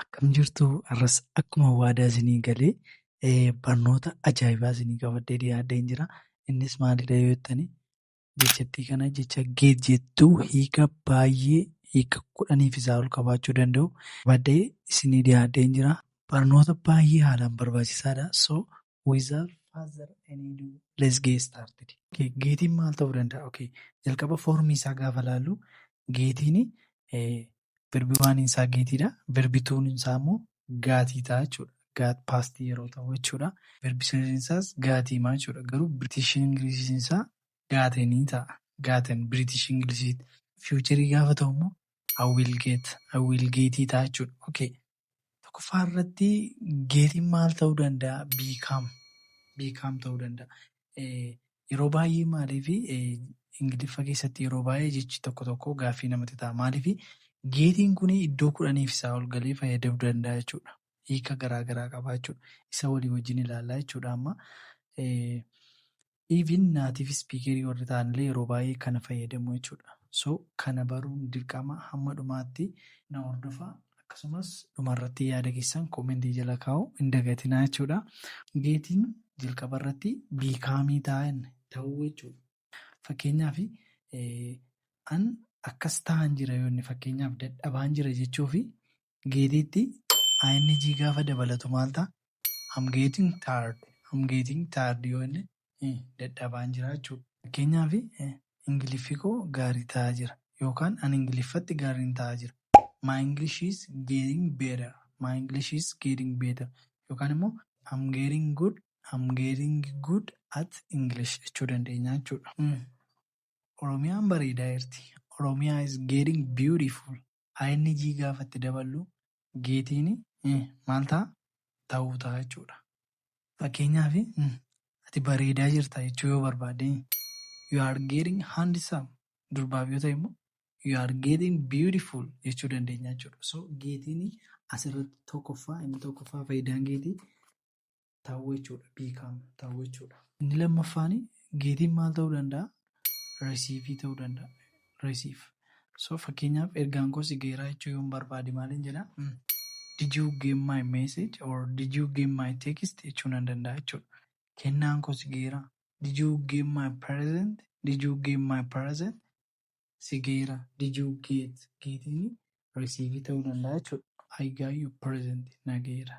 Akkam jirtu? Har'as akkuma waadaa isinii galee barnoota ajaa'ibaa isinii qabadhee dhiyaadheen jira. Innis maalidha yoo jettani, jechattii kana, jecha "get" jettuu hiika baay'ee, hiika 10f isaa ol qabaachuu danda'u qabadhee isinii dhiyaadheen jira. Barnoota baay'ee haalaan barbaachisaadha. So without further ado, let's get started. Okay, getiin maal ta'uu danda'a? Okay, jalqaba formii isaa gaafa laallu, getiin verb oneiin isaa getiidha. Verb twon isaa immoo gotii ta'a jechuudha. Got pastii yeroo ta'u jechuudha. Verb threen isaas gotiimaa jechuudha. Garuu British Englishiin isaa gottenii ta'a. Gotten British Englishiitti. Futureii gaafa ta'u immoo I will get, I will getii ta'a jechuudha. Okay. Tokkoffaa irratti getiin maal ta'uu danda'a? Become. Become ta'uu danda'a. Yeroo baay'ee maaliif Ingiliffa keessatti yeroo baay'ee jechi tokko tokko gaaffii namatti ta'a. Maaliif getiin kun iddoo 10f isaa ol galee fayyadamuu danda'a jechuudha. Hiika garaa garaa qaba jechuudha. Isa walii wajjin ilaallaa jechuudha amma. Even native speakerii warri ta'anillee yeroo baay'ee kana fayyadamu jechuudha. So kana baruun dirqama, hamma dhumaatti na hordofaa. Akkasumas dhumarratti yaada keessan commentii jala kaa'uu hin dagatinaa jechuudha. Getiin jalqaba irratti becomeii ta'uu jechuudha. Fakkeenyaaf, an akkas ta'an jira yoo inni, fakkeenyaaf, dadhabaan jira jechuu fi getiitti ing gaafa dabalatu maal ta'a? I'm getting tired. I'm getting tired yoo inni, dadhabaan jira jechuudha. Fakkeenyaaf, Ingiliffi koo gaarii ta'aa jira yookaan ani Ingiliffatti gaariin ta'aa jira. My English is getting better. My English is getting better. Yookaan immoo I'm getting good. I'm getting good at English jechuu dandeenya jechuudha. Oromiyaan bareedaa jirti. Oromiyaa is getting beautiful. ING gaafa itti daballu, getiin maal ta'a? Ta'uu ta'a jechuudha. Fakkeenyaaf, ati bareedaa jirta jechuu yoo barbaadde, you are getting handsome. Durbaaf yoo ta'e immoo you are getting beautiful jechuu dandeenya jechuudha. So getiin asirratti tokkoffaa, inni tokkoffaa faayidaan getii ta'uu jechuudha. Become ta'uu jechuudha. Inni lammaffaan getiin maal ta'uu danda'a? Receiveii ta'uu danda'a. Receive. So fakkeenyaaf, ergaan koo si ga'eeraa jechuu yoon barbaade maaliin jedhaa? "Did you get my message" or "Did you get my text" jechuu nan danda'a jechuudha. Kennaan koo si ga'eeraa? Did you get my present? Did you get my present? Si ga'eeraa? Did you get? Getiin receive ta'uu danda'a jechuudha. I got your present. Na ga'eera.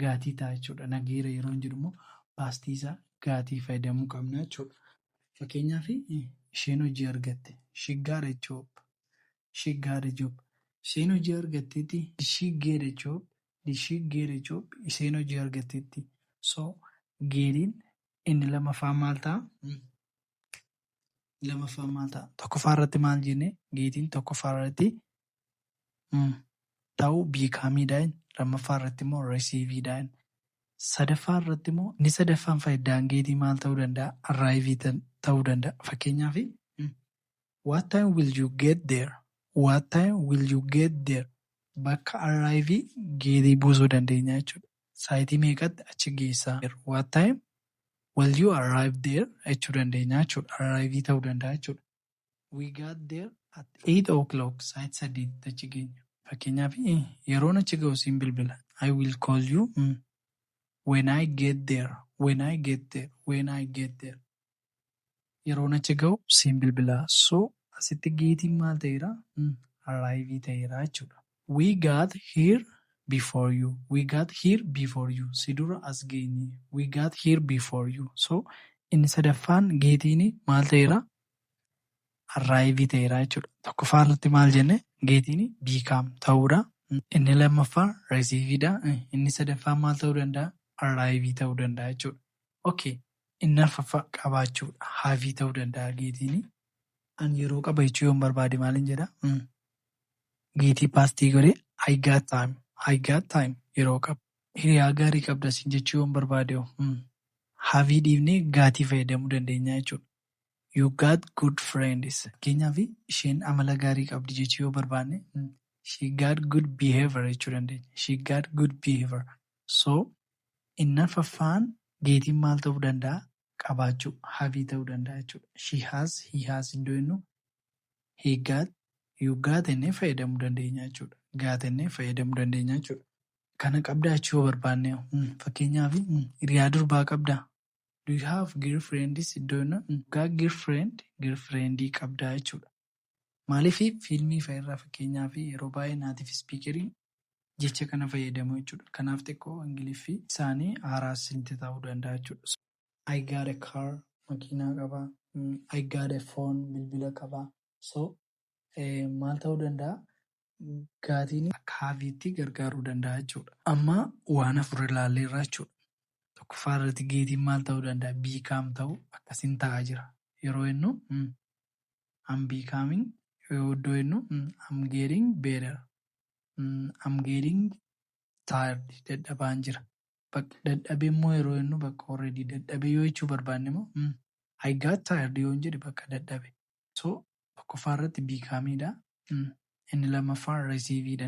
Gotii ta'a jechuudha. Na ga'eera yeroo hin jedhu immoo pastii isaa gotii fayyadamuu qabna jechuudha. Fakkeenyaaf, isheen hojii argatte. She got a job. She got a job. Isheen hojii argatteetti. Did she get a job? Did she get a job? Isheen hojii argatteetti. So getiin inni lammaffaan maal ta'a? Lammaffaan maal ta'a? Tokkoffaa irratti maal jennee? Getiin tokkoffaa irratti ta'uu becomeiidha. Lammaffaa irratti immoo receiveiidha. Sadaffaa irratti immoo, inni sadaffaan faayidaan getii maal ta'uu danda'a? Arriveii ta'uu danda'a. Fakkeenyaaf, "What time will you get there? What time will you get there?" Bakka arriveii getii buusuu dandeenya jechuudha. Saayitii meeqatti achi geessaa? "What time will you arrive there?" jechuu dandeenya jechuudha. Arriveii ta'uu danda'a jechuudha. We got there at 8 o'clock. Saayitii 8tti achi geenya. Fakkeenyaaf, yeroon achi ga'u siin bilbila. I will call you when I get there. When I get there. When I get there. Yeroon achi ga'u siin bilbilaa. So asitti getiin maal ta'eera? Arriveii ta'eera jechuudha. We got here before you. We got here before you. Si dura as geenye. We got here before you. So inni sadaffaan getiin maal ta'eera? Arriveii ta'eera jechuudha. Tokkoffaa irratti maal jenne? Getiin become ta'uudha. Inni lammaffaan receiveiidha. Inni sadaffaan maal ta'uu danda'a? Arriveii ta'uu danda'a jechuudha. Okay. Inni arfaffaa qabaachuudha. Haveii ta'uu danda'a getiin. Ani yeroo qaba jechuu yoon barbaade maalin jedhaa? Getii pastii godhee I got time. I got time. Yeroo qaba. Hiriyaa gaarii qabda siin jechuu yoon barbaade hoo? Haveii dhiifnee gotii fayyadamuu dandeenya jechuudha. You got good friends. Fakkeenyaaf, isheen amala gaarii qabdi jechuu yoo barbaanne, she got good behavior jechuu dandeenya. She got good behavior. So inni arfaffaan getiin maal ta'uu danda'a? Qabaachuu. Haveii ta'uu danda'a jechuudha. She has, he has iddoo jennu, he got, you got jennee fayyadamuu dandeenya jechuudha. Got ennee fayyadamuu dandeenya jechuudha. Kana qabdaa jechuu yoo barbaanne, fakkeenyaaf, hiriyaa durbaa qabdaa? Do you have girlfriends? Iddoo jennu got girlfriend, girlfriendii qabdaa jechuudha. Maaliif? Fiilmii fa'a irraa fakkeenyaaf yeroo baay'ee native speakeriin jecha kana fayyadamu jechuudha. Kanaaf xiqqoo Ingiliffi isaanii haaraa isinitti ta'uu danda'a jechuudha. I got a car, makiinaa qabaa. I got a phone, bilbila qabaa. So maal ta'uu danda'a? Gotiin akka haveiitti gargaaruu danda'a jechuudha. Amma waan afur ilaalleerra jechuudha. Tokkoffaa irratti getiin maal ta'uu danda'a? Become ta'uu, akkasiin ta'aa jira. Yeroo jennu I'm becoming, iddoo jennu I'm getting better. I'm getting tired, dadhabaan jira. Bakka dadhabee immoo yeroo jennu, bakka already dadhabee yoo jechuu barbaanne immoo I got tired yoon jedhe bakka dadhabe. So tokkoffaa irratti becomeiidha. Inni lammaffaan receiveiidha.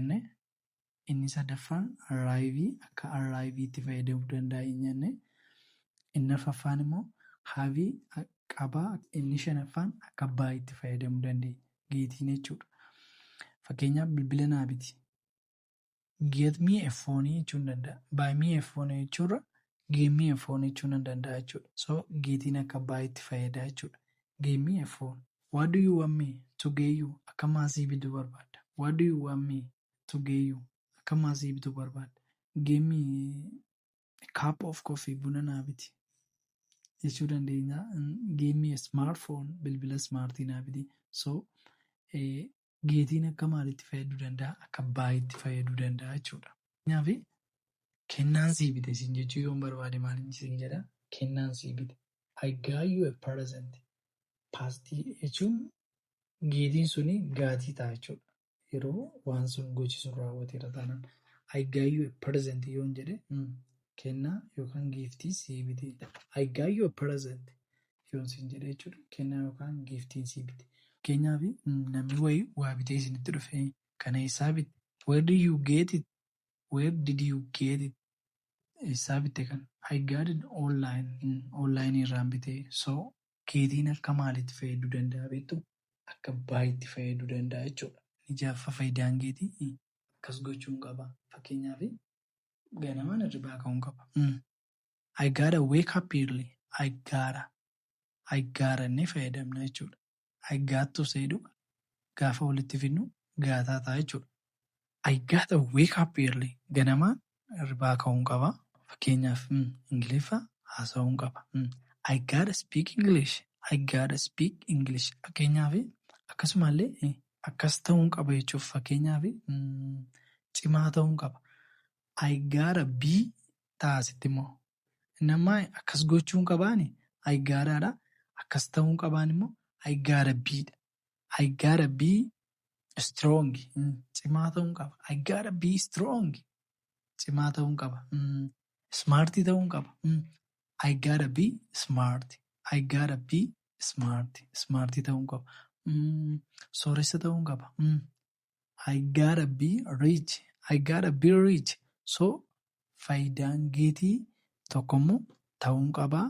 Inni sadaffaan arrive, akka arriveiitti fayyadamuu danda'a hin jenne. Inni arfaffaan immoo have, qabaa. Inni shanaffaan akka buyitti fayyadamuu dandeenya. Getiin jechuudha. Fakkeenyaaf, bilbila naa biti. Get me a phone jechuun danda'a. Buy me a phone jechuurra get me a phone jechuun nan danda'a jechuudha. So getiin akka buyitti fayyada jechuudha. Get me a phone. What do you want me to get you? Akka maasii bituu barbaadda? What do you want me to get you? Akka maasii bituu barbaadda? Get me a cup of coffee, buna naa biti jechuu dandeenya. Get me a smartphone, bilbila smartii naa biti. So getiin akka maalitti fayyaduu danda'a? Akka buyitti fayyaduu danda'a jechuudha. Fakkeenyaaf, kennaan sii bite siin jechuu yoon barbaade maaliin siin jedhaa? Kennaan sii bite. I got you a present. Pastii jechuun getiin suni gotii ta'a jechuudha. Yeroo waan sun, gochi sun raawwateera taanaan. I got you a present yoon jedhe, kennaa yookaan giftii sii bite. I got you a present yoon siin jedhe jechuudha. Kennaa yookaan giftiin sii bite. Fakkeenyaaf, namni wayii waa bitee isinitti dhufe, kana eessaa bitte? Where did you get it? Where did you get it? Eessaa bitte kana? I got it online. Online irraan bite. So getiin akka maalitti fayyaduu danda'a beektuu? Akka buyitti fayyaduu danda'a jechuudha. Inni ja'affaa faayidaan getii akkas gochuun qaba. Fakkeenyaaf, ganamaan hirribaa ka'uun qaba. I gotta wake up early. I gotta. I gotta innee fayyadamna jechuudha. I got to jedhu gaafa walitti fidnu gotta ta'a jechuudha. I gotta wake up early. Ganamaan hirribaa ka'uun qaba. Fakkeenyaaf, Ingiliffa haasa'uun qaba. I gotta speak English. I gotta speak English. Fakkeenyaaf, akkasumallee akkas ta'uun qaba jechuuf, fakkeenyaaf, cimaa ta'uun qaba. I gotta be ta'a asitti immoo. Inni ammaa akkas gochuun qabaani I gottadha. Akkas ta'uun qabaan immoo I gotta be dha. I gotta be strong. Cimaa ta'uun qaba. I gotta be strong. Cimaa ta'uun qaba. Smartii ta'uun qaba. I gotta be smart. I gotta be smart. Smartii ta'uun qaba. Sooressa ta'uun qaba. I gotta be rich. I gotta be rich. So faayidaan getii tokkommoo ta'uun qabaa.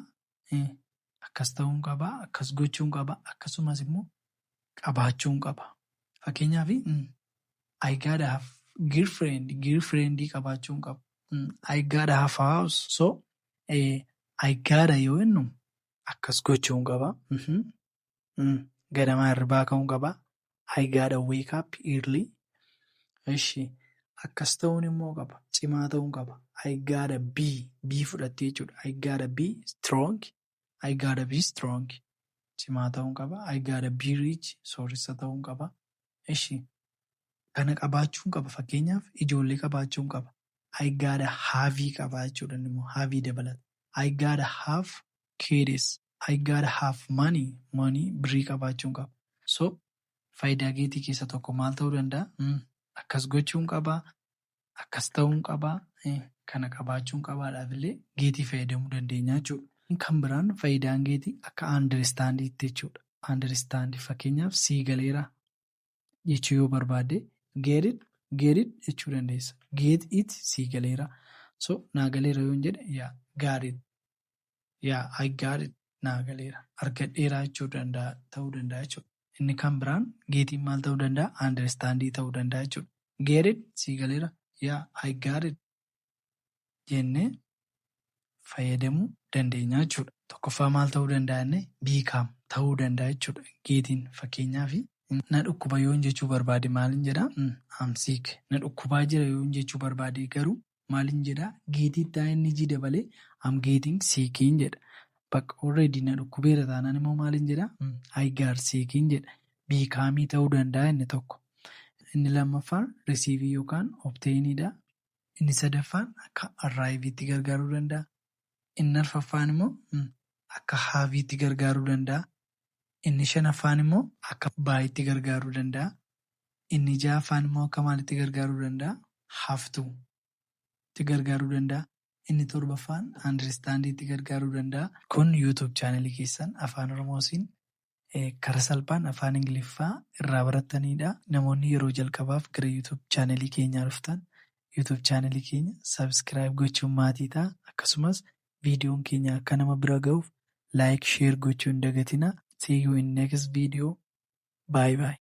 Akkas ta'uun qabaa. Akkas gochuun qabaa. Akkasumas immoo qabaachuun qaba. Fakkeenyaaf, I gotta have girlfriend. Girlfriendii qabaachuun qaba. I gotta have a house. So I gotta yoo jennu akkas gochuun qaba. Ganamaa hirribaa ka'uun qaba. I gotta wake up early. Ishi akkas ta'uun immoo qaba. Cimaa ta'uun qaba. I gotta be, be fudhattee jechuudha. I gotta be strong. I gotta be strong. Cimaa ta'uun qaba. I gotta be rich. Sooressa ta'uun qaba. Ishi kana qabaachuun qaba. Fakkeenyaaf, ijoollee qabaachuun qaba. I gotta have qaba jechuudha immoo have dabalata. I gotta have kids. I gotta have money. Money, birrii qabaachuun qaba. So faayidaa getii keessa tokko maal ta'uu danda'a? Akkas gochuun qabaa. Akkas ta'uun qabaa. Kana qabaachuun qabaadhaaf illee getii fayyadamuu dandeenya jechuudha. Kan biraan faayidaan getii akka understandiitti jechuudha. Understand, fakkeenyaaf, sii galeera jechuu yoo barbaadde, get it, get it jechuu dandeessa. Get it, sii galeera. So naa galeera yoon jedhe, yeah, got it. Yeah, I got it, naa galeera. Argadheera jechuu danda'a, ta'uu danda'a jechuudha. Inni kan biraan getiin maal ta'uu danda'a? Understandii ta'uu danda'a jechuudha. Get it? Sii galeera? Yeah, I got it jennee fayyadamuu dandeenya jechuudha. Tokkoffaa maal ta'uu danda'a jennee? Become ta'uu danda'a jechuudha. Getiin fakkeenyaaf, na dhukkuba yoon jechuu barbaade maalin jedhaa? I'm sick. Na dhukkubaa jira yoon jechuu barbaade garuu maalin jedhaa? Getitti ing dabalee I'm getting sickiin jedha. Bakka already na dhukkubeera taanaan immoo maalin jedhaa? I got sickiin jedha. Becomeii ta'uu danda'a inni tokko. Inni lammaffaan receiveii yookaan obtainiidha. Inni sadaffaan akka arriveiitti gargaaruu danda'a. Inni arfaffaan immoo akka haveiitti gargaaruu danda'a. Inni shanaffaan immoo akka buyitti gargaaruu danda'a. Inni ja'affaan immoo akka maalitti gargaaruu danda'a? Have totti gargaaruu danda'a. Inni torbaffaan understandiitti gargaaruu danda'a. Kun YouTube channelii keessan Afaan Oromoosiin karaa salphaan afaan Ingiliffaa irraa barattanidha. Namoonni yeroo jalqabaaf gara YouTube channelii keenyaa dhuftan, YouTube channelii keenya subscribe gochuun maatii ta'a. Akkasumas viidiyoon keenya akka nama bira gahuuf like, share gochuu hin dagatinaa. See you in next video. Bye bye.